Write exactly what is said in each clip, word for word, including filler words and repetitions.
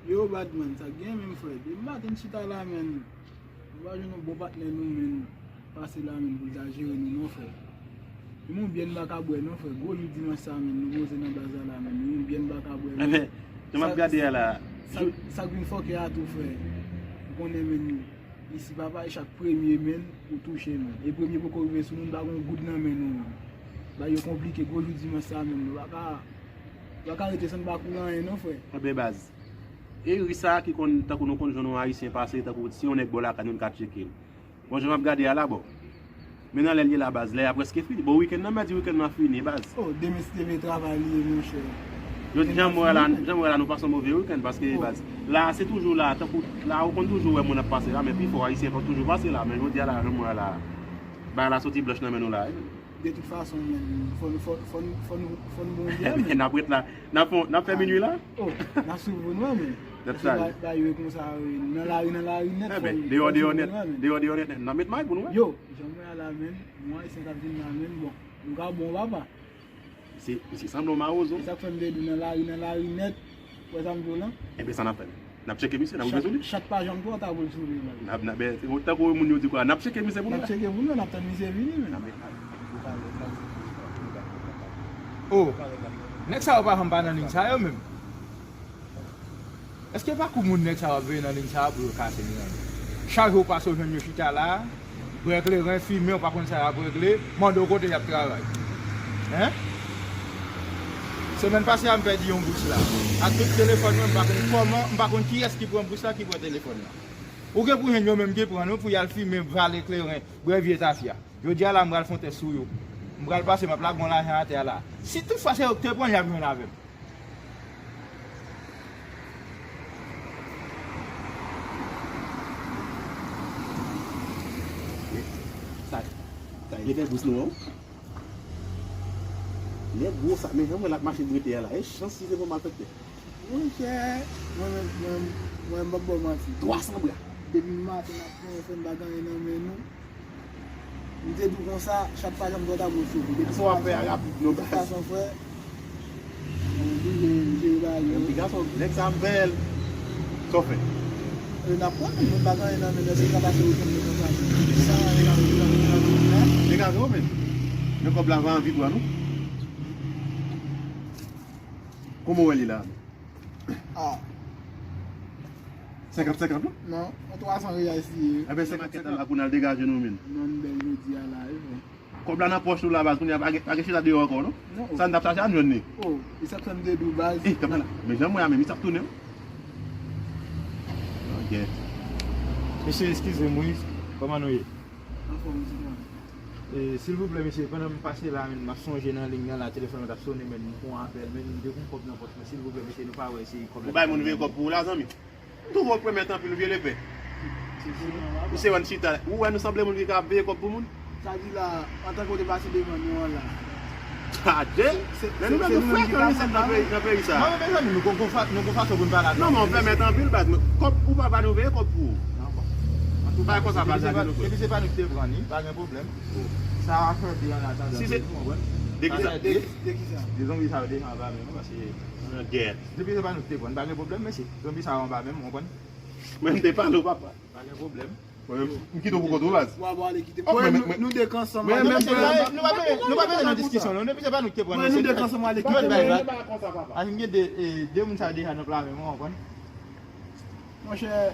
Yo, Badman, sa k gen menm, frè? Depi maten n chita la, menn. Nou pa jwenn yon bon patnè nou, menn, pase la, menn, pou l ta jere nou, non, frè. Menm yon byè n pa ka bwè, non, frè. Gwo jou dimanch sa, menn, nou poze nan baz la, la, menn. Menm yon byè n pa ka bwè, menn. Enben, jan m ap gade a la. Sa, sa k vin fòkè a tou, frè. Ou konnen, menn, isi, papa, e chak premye, menn, ou touche, menn. E premye poko rive sou nou, n pa gen yon goud nan men nou, menn. Bagay yo konplike, gwo jou dimanch sa, menn. Nou pa ka, nou pa ka rete san n pa koule anyen, non, frè. Enben, baz. E ri sa ki konn, tankou nou konn jwenn yon Ayisyen pase, tankou si yon nèg bò lakay nou, n ka tcheke l. Bon, jan m ap gade a la, bon. Men nan lè l ye la, baz, lè a prèske fini. Bon, wikenn nan, mèdi wikenn nan fini, baz. Oh, demen se te vle travay li ye, monchè. Jodi, jan m wè la, jan m wè la, nou pase yon move wikenn, paske, baz, la, se toujou la, tankou, la, ou konn toujou wè moun ap pase la, men pifò Ayisyen konn toujou pase la, men jodi a la, jan m wè la, bagay la soti blanch nan men nou la, wi. De tout fason, menn, fò n, fò, fò n, fò n, fò n bon vye, menn. N ap ret la. N ap fè, n ap fè minui la? Oh, n ap swiv ou, non, menn. Paske ba, ba yo e konsa, wi. Nan lari, nan lari nèt, fò n, fò n swiv ou, non, menn. Deyò, deyò nèt, deyò, deyò nèt. N ap met may pou nou, wi. Yo, jan m wè a la, menn, mwen, ayisyen k ap vin la, menn, bon, nou ka bon, papa. Misye, misye sanble yon mawozo. E sa k fè m te di w nan lari, nan lari nèt. Ou wè sa m di w lan? Enben, sa n ap fè? N ap tcheke misye, n ap rive sou li. Chat pa janm twò ta pou l sove, man. N ap, n ap, ben, tankou moun yo di kwa, n ap tcheke misye pou nou. N ap tcheke pou nou, n ap tann misye vini, men. Oh, nèg sa yo pa janm pa nan liy sa yo menm. Èske pa kou moun nèg sa yo ap veye nan liy sa yo pou yo kase li nan men? Chak jou w pase w jwenn yo chita la, bwè kleren, fimen, w pa konn sa y ap regle, mande w kote y ap travay. Hen? Semèn pase a, m pèdi yon bous la. Ak tout telefòn mwen, m pa konn kòman, m pa konn kiyès ki pran bous la, ki pran telefòn la. Ou gen pou jwenn yo menm ki pran nou pou y al fimen, vale kleren, bwè vye tafya. Jodi a la, m pral fè yon tès sou yo. M pral pase, m ap lage yon lajan atè a la. Si tout fwa se yo ki te pran l, y ap jwenn avè m. Sa, sa e fè bous nou an. Nèg gwo sa, men jan mwen l ap mache dwete a la, e chans si se pou malfektè. Monchè, mwen menm, mwen, mwen, m p ap ba w manti. Twa san bra. Depi maten n ap pran fè n pa gen anyen nan men nou. M te di w konsa, chat pa janm twò ta pou l sove. Depi maten, de tout fason, frè, m oblije jere bagay yo. Ti gason, nèg sa m fè l. Sa w fè? E n ap pran, nou pa gen anyen nan men nou, se sa pase wikenn nou konsa. Sa, nèg a, nèg a, nèg a, men, men kòb la va anvi pran nou. Kòman w wè li la? Ah. Senkant senkant, non? Non, yon twa san riyal si. Enben, senkant senkant la pou n al degaje nou, men. Non, m bèl jodi a la, wi, frè. Kòb la nan pòch ou la, baz, kounye a pa gen, pa gen chita deyò ankò, non? Non. Sa n t ap chache a, n jwenn li. Oh, e sa k fè m te di w, baz. Eh, kanpe la. Men jan m wè a, men misye ap tounen, wi. Ok. Mesye, eskize m, wi. Kòman nou ye? Anfòm, ti frè. E, silvouplè, mesye, pandan m pase la, men, m ap sonje nan liy nan la, telefòn mwen t ap sonnen, men, m pran apèl, men, m te gen kòb nan pòch mwen, silvouplè, mesye, nou pa wè si kòb la. Ou bay moun veye kòb pou ou la, zanmi? Tou wè w k pèmèt anpil vye lepè. Ou se wè n chita, ou wè nou sanble moun ki ka veye kòb pou moun? Sa di la, antanke w te pase devan nou an la. Tande! Men nou menm nou frekan wi sèt nan peyi, nan peyi sa. Non, men mezanmi, nou gon, gon fa-, nou gon fason pou n pale ak. Non, men w pèmèt anpil, baz. Kòb, ou pa ba nou veye kòb pou ou. Bagay konsa pa gade nou, frè. Depi se pa nou ki te pran li, pa gen pwoblèm. Sa a fè de an atandan. Si se, de ki sa? De, de ki sa? De zonbi sa yo deja anba men nou, paske. Gèt. Depi se pa nou ki te pran, pa gen pwoblèm, mesye. Zonbi sa yo anba men m, w konprann? Men m te pale w, papa. Pa gen pwoblèm. Mwen menm, m kite w pou kont ou, baz. W ap ale kite. Ok, mwen, nou, nou de k ansanm. Mwen menm, nou pa bezwen, nou pa bezwen nan diskisyon, non. Depi se pa nou ki te pran, nou se nou. Nou de k ansanm ale kite. Mwen bay, baz. Paske m gen de, eh, de moun sa yo deja nan pla men m, w konprann? Monchè.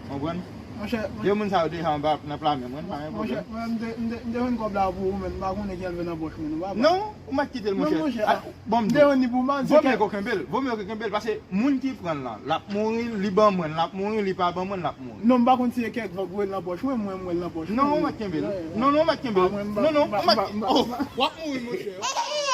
Konprann? Monchè, de moun sa yo deja anba nan pla men mwen, pa gen pwoblèm. Monchè, mwen, m te, m te, m te jwenn kòb la pou ou, men m pa konnen ki al fè nan pòch mwen, non, papa. Non, ou mèt kite l, monchè. Non, monchè. Ah, bon, m te jwenn li pou mal, se vomye ke w kenbe l, vomye ke w kenbe l, paske moun ki pran l lan, l ap mouri, li ban mwen, l ap mouri, li pa ban mwen, l ap mouri. Non, m pa konn si se kèk vag voye l nan pòch mwen, mwen, m wè l nan pòch mwen. Non, ou mèt kenbe l. Non, non, ou mèt kenbe l. Non, non, ou mèt, oh, w ap mouri, monchè.